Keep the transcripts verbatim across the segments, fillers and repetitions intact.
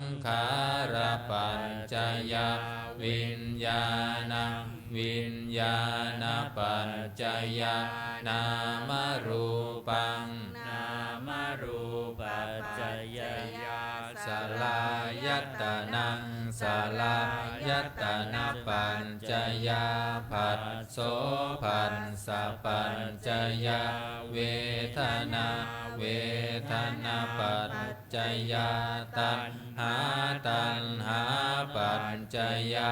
saṅkhārapaccayā viññāṇaṃ viññāṇapaccayā nāmarūpaṃ nāmarūpaccayā saḷāyatanaṃ saḷāyatanapaccayā phasso phassapaccayā vedanā vedanapaccayā taṇhā taṇhāpaccayā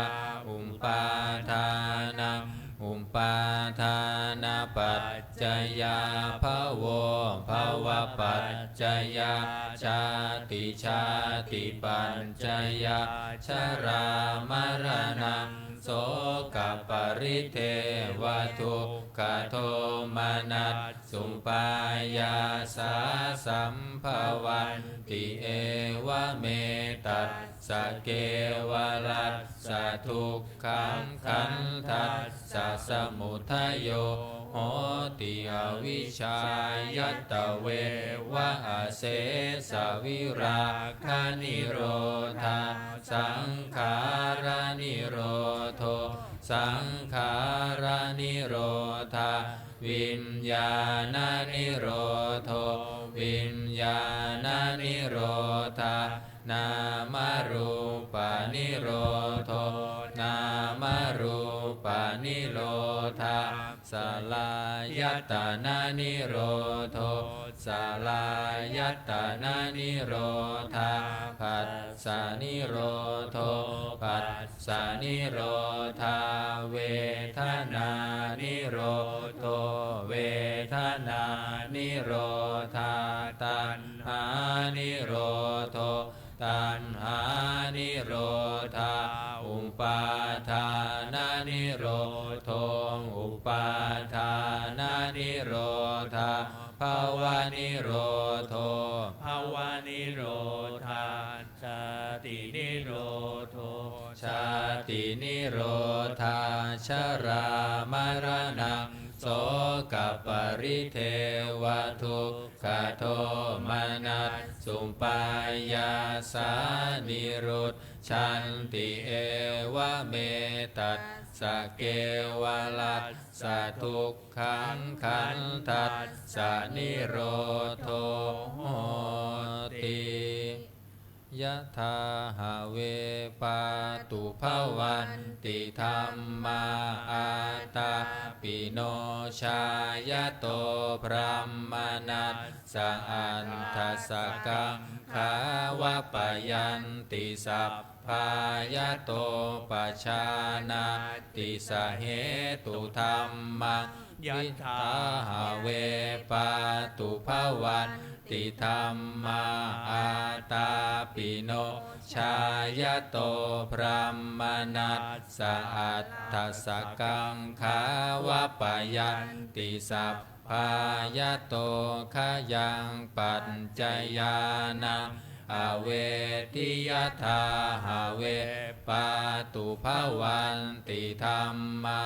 upādānaṃ upādānapaccayā bhavo bhavapaccayā jāti jātipaccayā jarāmaraṇaṃ sokaparidevadukkhadomanassupāyāsā sambhavanti evameta ssa kevalassa dukkhaṃ khandhassa samudayo hoti avijjāya tveva asesavirāganirodhā saṅkhāranirodho saṅkhāranirodhā viññāṇanirodho viññāṇanirodhā nāmarūpanirodho nāmarūpanirodhā saḷāyatananirodho saḷāyatananirodhā phassanirodho phassanirodhā vedanānirodho vedanānirodhā taṇhānirodho taṇhānirodhā upādānanirodho upādānanirodhā bhavanirodho bhavanirodhā jātinirodho jātinirodhā jarāmaraṇaṃ sokaparidevadukkhadomanassupāyāsā nirujjhanti evameta ssa kevalassa dukkhaṃ khandhassa nirodho hoti. Yathā have pātubhavanti dhammā ātāpino jhāyato brāhmaṇassa aṭṭhasakaṃ gāvapayanti sabbā yato pajānāti sahetu dhammaṃ. Yathā have pātubhavanti dhammā ātāpino jhāyato brāhmaṇassa aṭṭhasakaṃ gāvapayanti sabbā yato khayaṃ paccayānaṃ aveti. Yathā have pātubhavanti dhammā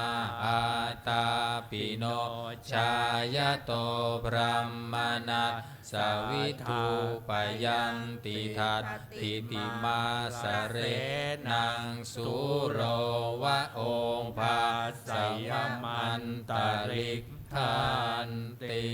ātāpino jhāyato brāhmaṇassa vidhūpayanti dadditi māsare. Naṃ sūro va obhāsayamantalikkhanti.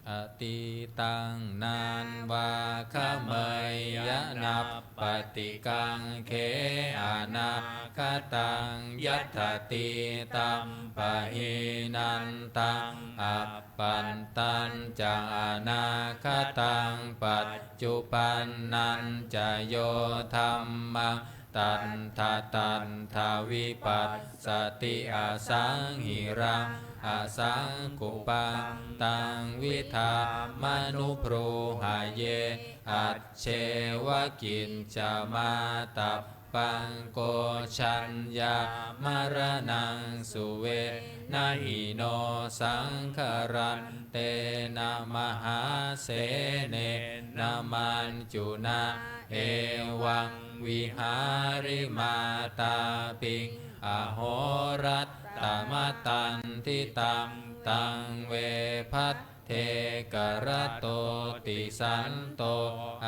Atītaṃ nānvāgameyya nappaṭikaṅkhe anāgataṃ. Yadatītampahīnantaṃ appattañca anāgataṃ paccuppannañca yo dhammaṃ tattha tattha vipassati asaṃhiraṃ asaṅkuppaṃ taṃ vidhāmanubrūhaye. Ajjeva kiccamātappaṃ ko jaññā maraṇaṃ suve na hi no saṅgarantena mahāsenena maññunā evaṃ vihārimātāpiṃ ahorattamatanditaṃ. Taṃ ve bhad ekarattoti santo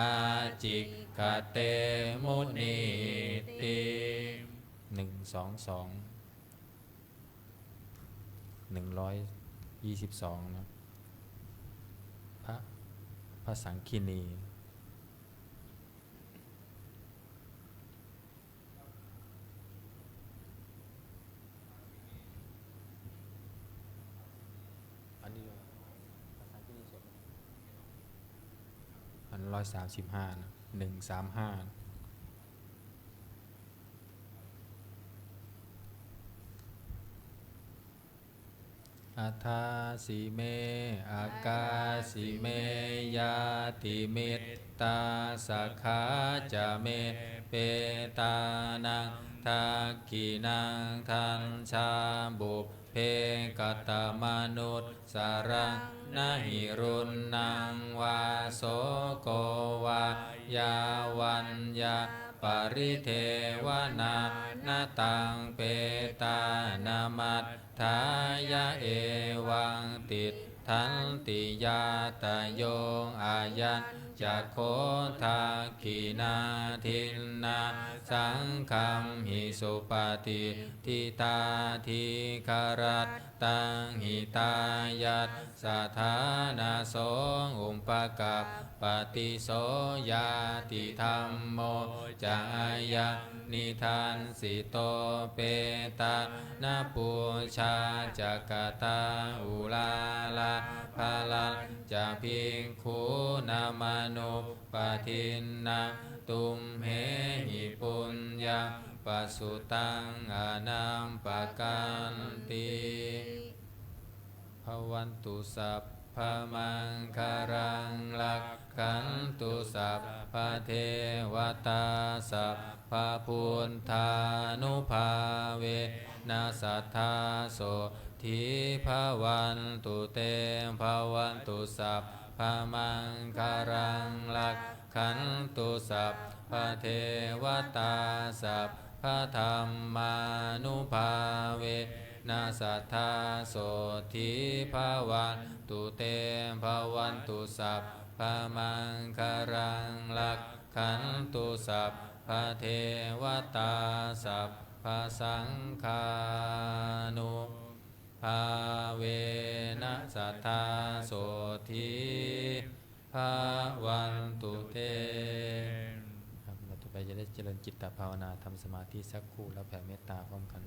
ācikkhate munīti. หนึ่งสองสอง หนึ่งร้อยยี่สิบสอง นะ พระ พระสังคินี อันนี้ อันร้อยสามสิบห้า นะ หนึ่งสามห้า Adāsi me akāsi me ñātimittā sakhā ca me petānaṃ dakkhiṇaṃ dajjā pubbe katamanussaraṃ. Na hi ruṇṇaṃ vā soko vā yā vaññā paridevanā, na taṃ petānamatthāya evaṃ tiṭṭhanti ñātayo. Ayañca kho dakkhiṇā dinnā saṅghamhi supatiṭṭhitā, dīgharattaṃ hitāyassa ṭhānaso upakappati. So ñātidhammo ca ayaṃ nidassito, petāna pūjā ca katā uḷārā, balañca bhikkhūnamanuppadinnaṃ, tumhehi puññaṃ pasutaṃ anappakanti. Bhavatu sabbamaṅgalaṃ, rakkhantu sabbadevatā, sabbabuddhānubhāvena sadā sotthī bhavantu te. Bhavatu sabbamaṅgalaṃ, rakkhantu sabbadevatā, sabbadhammānubhāvena sadā sotthī bhavantu te. Bhavatu sabbamaṅgalaṃ, rakkhantu sabbadevatā, sabbasaṅghānubhāvena sadā sotthī bhavantu te. ครับ เราต่อไปจะได้เจริญจิตตภาวนา ทำสมาธิสักครู่ แล้วแผ่เมตตาพร้อมกัน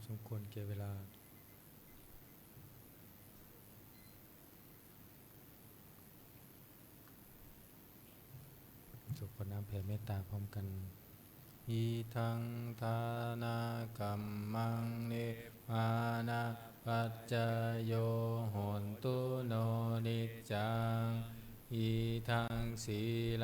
สมควรแก่เวลา สวดน้ำแผ่เมตตาพร้อมกัน Idaṃ dānakammaṃ nibbānapaccayo hotu no niccaṃ. Idaṃ sīlakammaṃ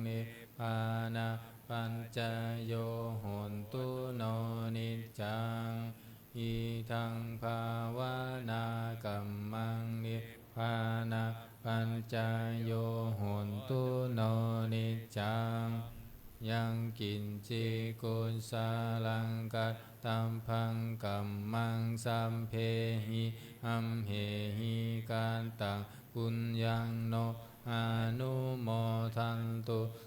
nibbānapaccayo hotu no niccaṃ. Idaṃ bhāvanākammaṃ nibbānapaccayo hotu no niccaṃ. Yaṃ kiñci kusalaṃ kattabbaṃ kammaṃ sabbehi amhehi kataṃ puññaṃ no anumodantu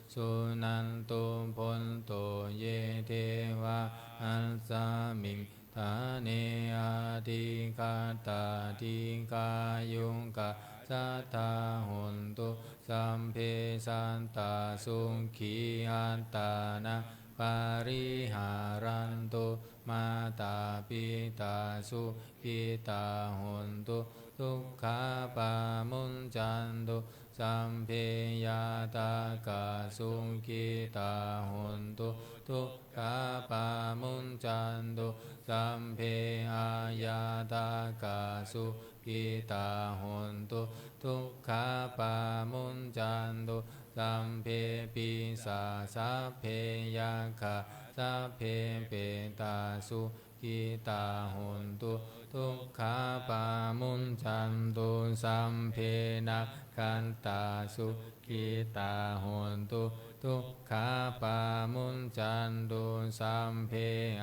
suṇantu bhonto ye devā asmiṃ ṭhāne adhigatā dīghāyukā sadā hontu sabbe sattā sukhī attānaṃ pariharantu. Mātā pitā sukhitā hontu dukkhā pamuñcantu. Sabbe ñātakā sukhitā hontu dukkhā pamuñcantu. Sabbe aññātakā sukhitā hontu dukkhā pamuñcantu. Sabbe pisā sabbe yakkhā sabbe petā sukhitā hontu dukkhā pamuñcantu. Sabbe nakkhattā sukhitā hontu dukkhā pamuñcantu. Sabbe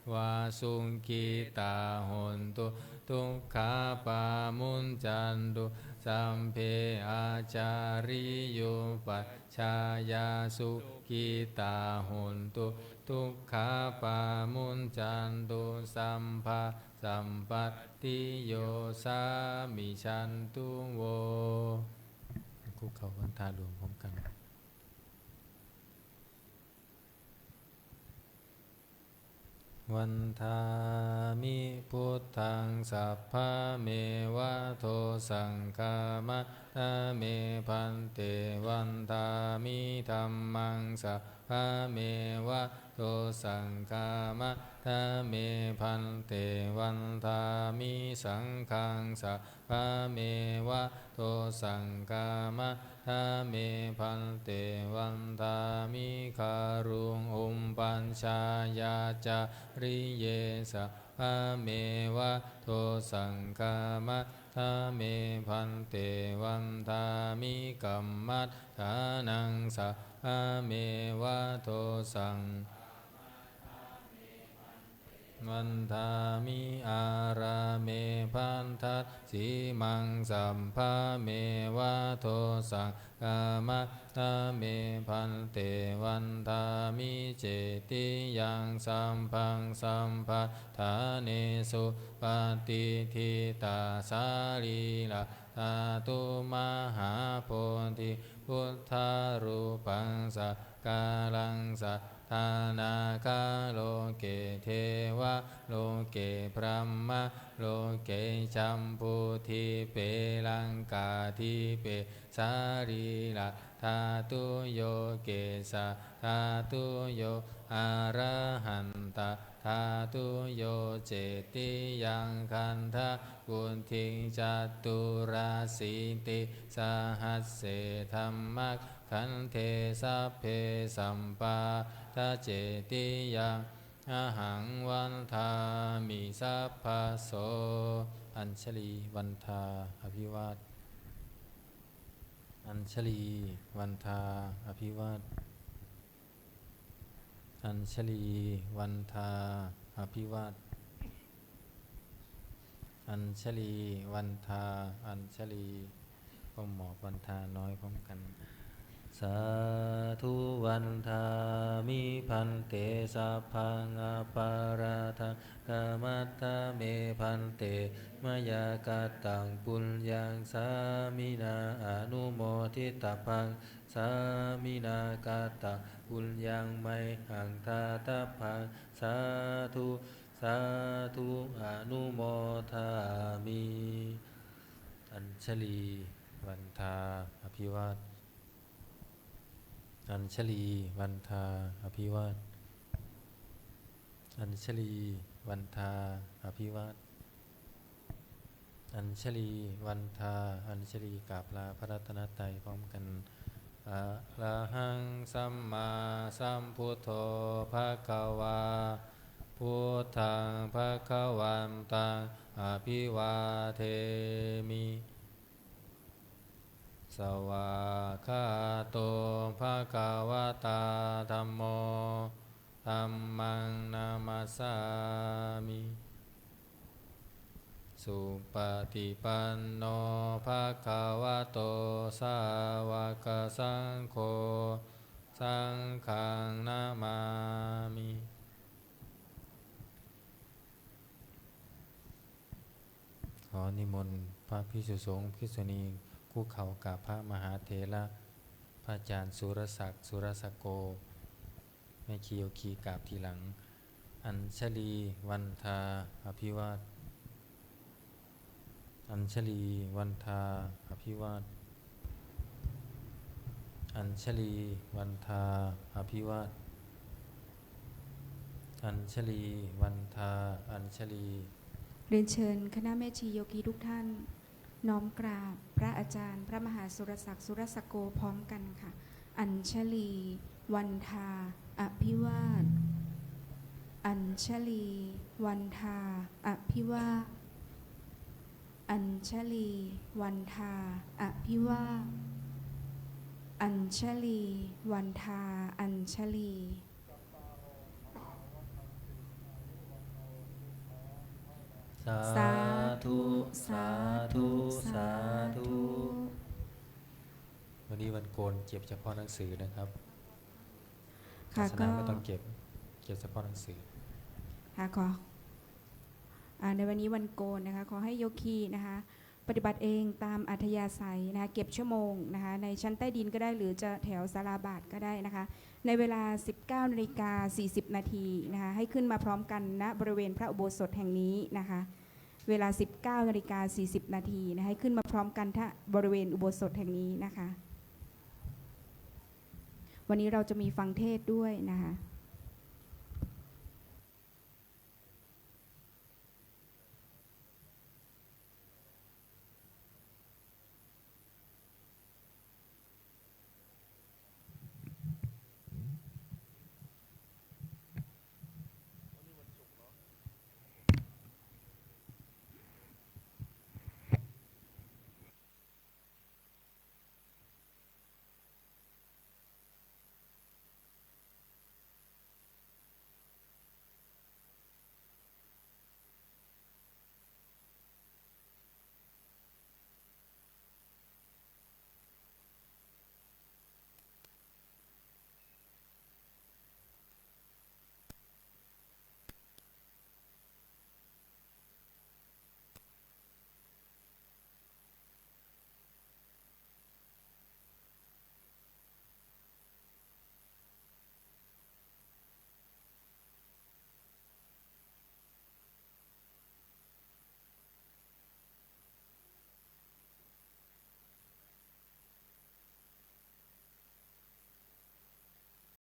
devā sukhitā hontu dukkhā pamuñcantu. Sabbe ācariyupajjhāyā sukhitā hontu dukkhā pamuñcantu. Sabbasampattī yosāmi santo vo. คุกเข่าวันทารวมพร้อมกัน Vandāmi buddhaṃ sabbameva dosaṃ khamatha me bhante. Vandāmi dhammaṃ sabbameva dosaṃ khamatha me bhante. Vandāmi saṅghaṃ sabbameva dosaṃ khamatha me bhante. Vandāmi guruṃ upajjhāyācariye sabbameva dosaṃ khamatha me bhante. Vandāmi kammaṭṭhānaṃ sabbameva dosaṃ Vandāmi ārāme bhaddhasīmaṃ sabbameva dosaṃ khamatha me bhante. Vandāmi cetiyaṃ sabbaṃ sabbadhanesu patiṭṭhitā sarīradhātu mahābodhi buddharūpaṃ sakalaṃ sadā nāgaloke devaloke brahmaloke jambudīpe laṅkādīpe sarīradhātuyo kesadhātuyo arahantadhātuyo cetiyaṃ gandhakuṭiṃ caturāsītisahasсе dhammagandhe sabbe sampādacetiyaṃ ahaṃ vandāmi sabbaso. Añjalī vandā abhivād Añjalī vandā abhivād Añjalī vandā abhivād Añjalī vandā Añjalī ก้มหมอบวันทาน้อยพร้อมกัน Sādhu vandāmi bhante sabbaṃ aparādhaṃ khamatha me bhante. Mayā kataṃ puññaṃ sāminā anumoditabbaṃ. Sāminā kataṃ puññaṃ mayhaṃ dātabbaṃ. Sādhu Sādhu anumodāmi. Añjalī vandā abhivād. Añjalī vandā abhivād. Añjalī vandā abhivād. Añjalī vandā, añjalī กราบลาพระรัตนตรัยพร้อมกัน Arahaṃ sammāsambuddho bhagavā, buddhaṃ bhagavantaṃ abhivādemi. Svākkhāto bhagavatā dhammo, dhammaṃ namassāmi. Supaṭipanno bhagavato sāvakasaṅgho, saṅghaṃ namāmi. ขอนิมนต์พระภิกษุสงฆ์ภิกษุณีคุกเข่ากราบพระมหาเถระ พระอาจารย์สุรศักดิ์ สุรสโก แม่ชีโยคีกราบทีหลัง Añjalī vandā abhivād. Añjalī vandā abhivād. Añjalī vandā abhivād. Añjalī vandā añjalī. เรียนเชิญคณะแม่ชีโยคีทุกท่าน น้อมกราบพระอาจารย์พระมหาสุรศักดิ์ สุรสโก พร้อมกันค่ะ Añjalī vandā abhivād. Añjalī vandā abhivād. Añjalī vandā abhivād. Añjalī vandā añjalī. Sādhu, sādhu, sādhu. วันนี้วันโกนเก็บเฉพาะหนังสือนะครับ ค่ะ ศาสนา ก็ ไม่ต้องเก็บ เก็บเฉพาะหนังสือ ค่ะ ขอ อ่า ในวันนี้วันโกนนะคะ ขอให้โยคีนะคะ ปฏิบัติเองตามอัธยาศัยนะคะ เก็บชั่วโมงนะคะ ในชั้นใต้ดินก็ได้ หรือจะแถวศาลาบาทก็ได้นะคะ ในเวลา สิบเก้านาฬิกาสี่สิบนาทีนะคะ ให้ขึ้นมาพร้อมกัน ณ บริเวณพระอุโบสถแห่งนี้นะคะ เวลา สิบเก้านาฬิกาสี่สิบนาทีนะคะ ให้ขึ้นมาพร้อมกัน ณ บริเวณอุโบสถแห่งนี้นะคะ วันนี้เราจะมีฟังเทศน์ด้วยนะคะ